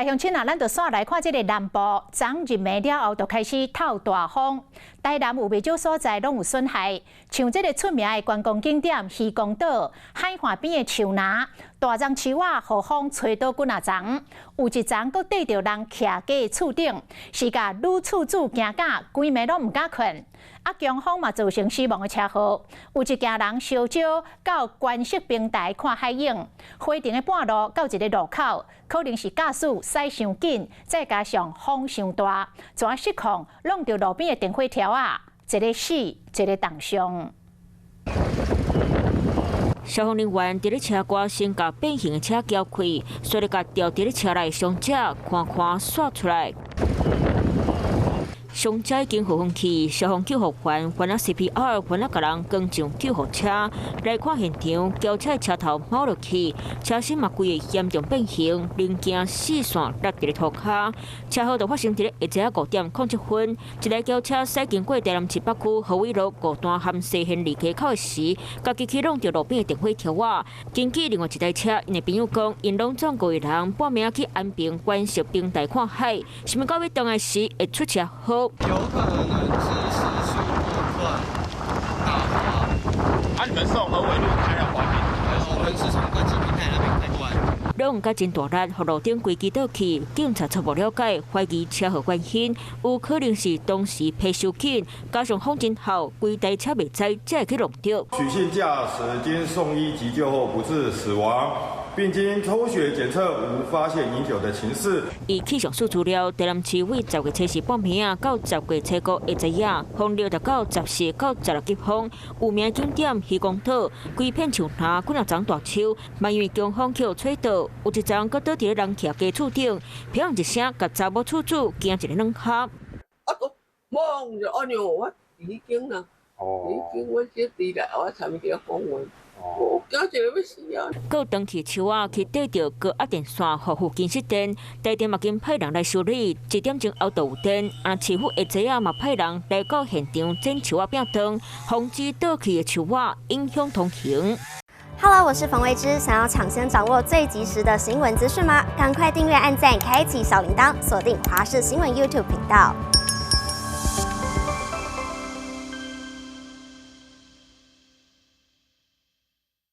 來鄉親啊，咱就煞來看這个南部，昨入暝了後就開始透大風，台南有袂少所在攏有損害，像這个出名的觀光景點漁光島海岸邊的樹林，大欉樹仔予風吹倒幾若叢，有一叢閣綴著人徛家的厝頂，是共女厝主驚甲規暝攏毋敢睏。啊，強風嘛造成死亡的車禍，有一家人燒焦到觀色平台看海湧，回程的半路到一个路口，可能是駕駛駛傷緊，再加上風傷大，怎失控，挵著路邊的電火柱仔，一个死，一个重傷。消防人員佇咧車掛先共變形的車撬開，紲咧共吊佇咧車內傷者寬寬徙出來。傷者已經予昏去，消防救護員還啊 CPR，還啊共人扛上救護車來看現場，轎車車頭貓落去，車身嘛規个嚴重變形，零件四散落佇咧塗跤。車禍就發生佇咧下晝5點07分，一台轎車駛經過台南市北區河尾路五段和西興二街口的時，家己去挵著路邊的電火柱仔。根據另外一台車，𪜶的朋友講，𪜶攏總五个人半暝去安平觀色平台看海，想欲到欲轉來時會出車禍。有可能是時速過快，打滑。啊，你們是從河尾路開到華平？我們是從觀景平台那邊開過來。攏甲真大力，予路頂規支倒去。警察初步了解，懷疑車禍原因有可能是當時迫傷緊，加上風真厚，規台車袂知才會去挵著。許姓駕駛經送醫急救後不治死亡，並經抽血檢測無發現飲酒的情事。依氣象署資料，台南市為10月初四半暝仔到10月初五下晝仔，風力達到14到16級風。有名景點漁光島，規片樹林幾若叢大樹，嘛因為強風去吹倒，有一叢閣倒佇咧人徛家厝頂，砰一聲，共查某厝主驚一个軟跤。啊，都懵就按呢，我已經啦，已經我這佇來，我參伊講話。我驚一个欲死啊！閣有斷去樹仔去綴著高壓電線，予附近失電。台電嘛緊派人來修理，1點鐘後就有電。啊，市府下晝仔嘛派人來到現場剪樹仔變斷，防止倒去的樹仔影響通行。 Hello，我是馮慧芝，想要搶先掌握最及時的新聞資訊嗎？趕快訂閱、按讚、開啟小鈴鐺，鎖定華視新聞 YouTube 頻道。